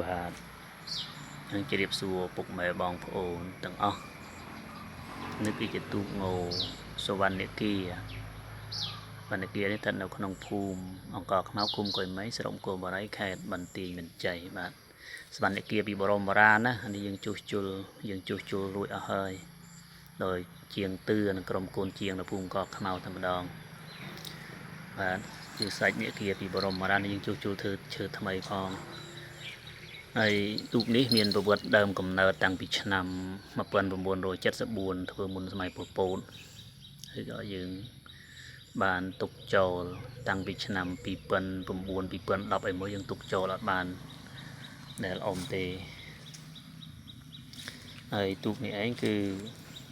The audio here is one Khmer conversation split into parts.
បាទនឹងជម្រាបសួរពុកម៉ែបងប្អូនទាំងអស់នេះគឺជាទូកងសុវណ្ណគាវណ្ណគានេះស្ថិតនៅក្នុងភូមិអង្គរខ្មៅឃុំកុយមីស្រុកអង្គរបរិយខេត្តបន្ទាយមានជ័យបាទសុវណ្ណគាពីបរមបុរាណណានេះយើងជួសជុលយើងជួសជុលរួចអស់ហើយដោយជាងទឿនិងក្រុមកូនជាងនៅភូមិអង្គរខ្មៅតែម្ដងបាទជាសាច់នេះគាពីបរមបុរាណយើងជួសជុលធ្វើឈើថ្មីផងហើយទូកនេះមានប្រវត្តិដើមកំណើតតាំងពីឆ្នាំ1974ធ្វើមុនសម័យប៉ុលពតហើយក៏យើងបានទុកចោលតាំងពីឆ្នាំ2009 2010អីមកយើងទុកចោលអត់បានដែលអមទេហើយទូកនេះឯងគឺ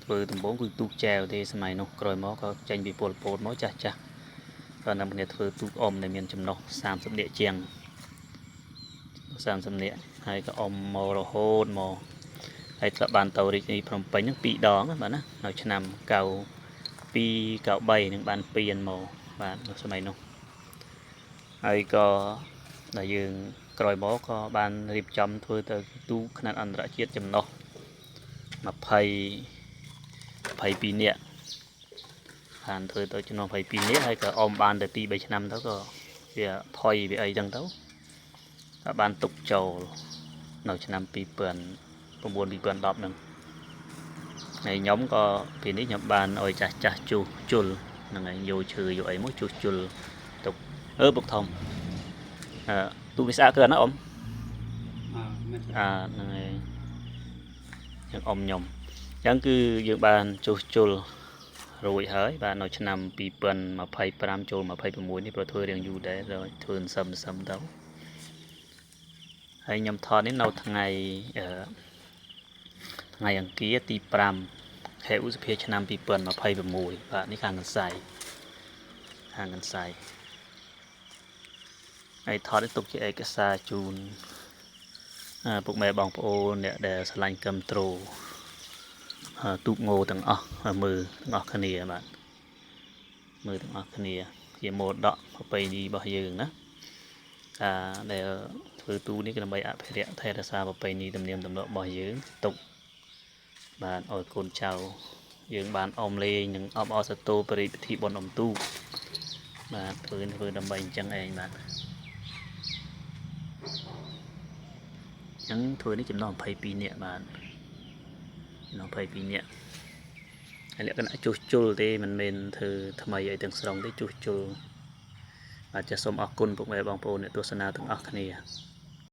ធ្វើដំបូងគឺទូកចែវទេសម័យនោះក្រោយមកក៏ចេញពីប៉ុលពតមកចាស់ចាស់ក៏នាំគ្នាធ្វើទូកអមដែលមានចំណុះ30នាក់ជាង30នាក់ហើយក៏អមមករហូតមកហើយធ្លាប់បានទៅរាជធានីភ្នំពេញហ្នឹង2ដងបាទណានៅឆ្នាំ92 93នឹងបានពៀនមកបាទនៅសម័យនោះហើយក៏ដែលយើងក្រោយមកក៏បានរៀបចំធ្វើទៅទូកខ្នាតអន្តរជាតិចំណុះ20 22នាក់បានធ្វើទៅចំណុះ22នាក់ហើយក៏អមបានទៅ2 3ឆ្នាំទៅក៏វាផុយវាអីចឹងទៅក៏បានទុកចូលនៅឆ្នាំ2009 2010ហ្នឹងហើយខ្ញុំក៏ពេលនេះខ្ញុំបានឲ្យចាស់ចាស់ជួសជុលហ្នឹងហើយយកឈើយកអីមកជួសជុលទុកអឺបុកធំអឺទូកនេះស្អាតគឺណាអ៊ំ អើមិន អាហ្នឹងហើយយើងអ៊ំខ្ញុំអញ្ចឹងគឺយើងបានជួសជុលរួចហើយបាទនៅឆ្នាំ2025ចូល26នេះព្រោះធ្វើរៀងយូរដែរដល់ធ្វើសឹមសឹមទៅហើយខ្ញុំថតនេះនៅថ្ងៃអឺថ្ងៃអង្គារទី5ខែឧសភាឆ្នាំ2026បាទនេះខាងកន្សៃខាងកន្សៃហើយថតនេះទុកជាឯកសារជូនពុកម៉ែបងប្អូនអ្នកដែលស្រឡាញ់កំត្រូទូកងទាំងអស់មើលទាំងអស់គ្នាបាទមើលទាំងអស់គ្នាជាមរតកប្រពៃណីរបស់យើងណាការដែលធ្វើទូនេះគឺដើម្បីអភិរក្សថែរក្សាប្រពៃណីទំនៀមទម្លាប់របស់យើងទុកបាទឲ្យកូនចៅយើងបានអមលេងនិងអបអរសាទរព្រះរាជពិធីបុណ្យអុំទូកបាទធ្វើធ្វើដើម្បីអញ្ចឹងឯងបាទអញ្ចឹងធ្វើនេះចំណោះ22នាក់បាទចំណោះ22នាក់ហើយលក្ខណៈជួសជុលទេមិនមែនធ្វើថ្មីអីទាំងស្រុងទេជួសជុលបាទចាសសូមអរគុណពុកម៉ែបងប្អូនអ្នកទស្សនាទាំងអស់គ្នា។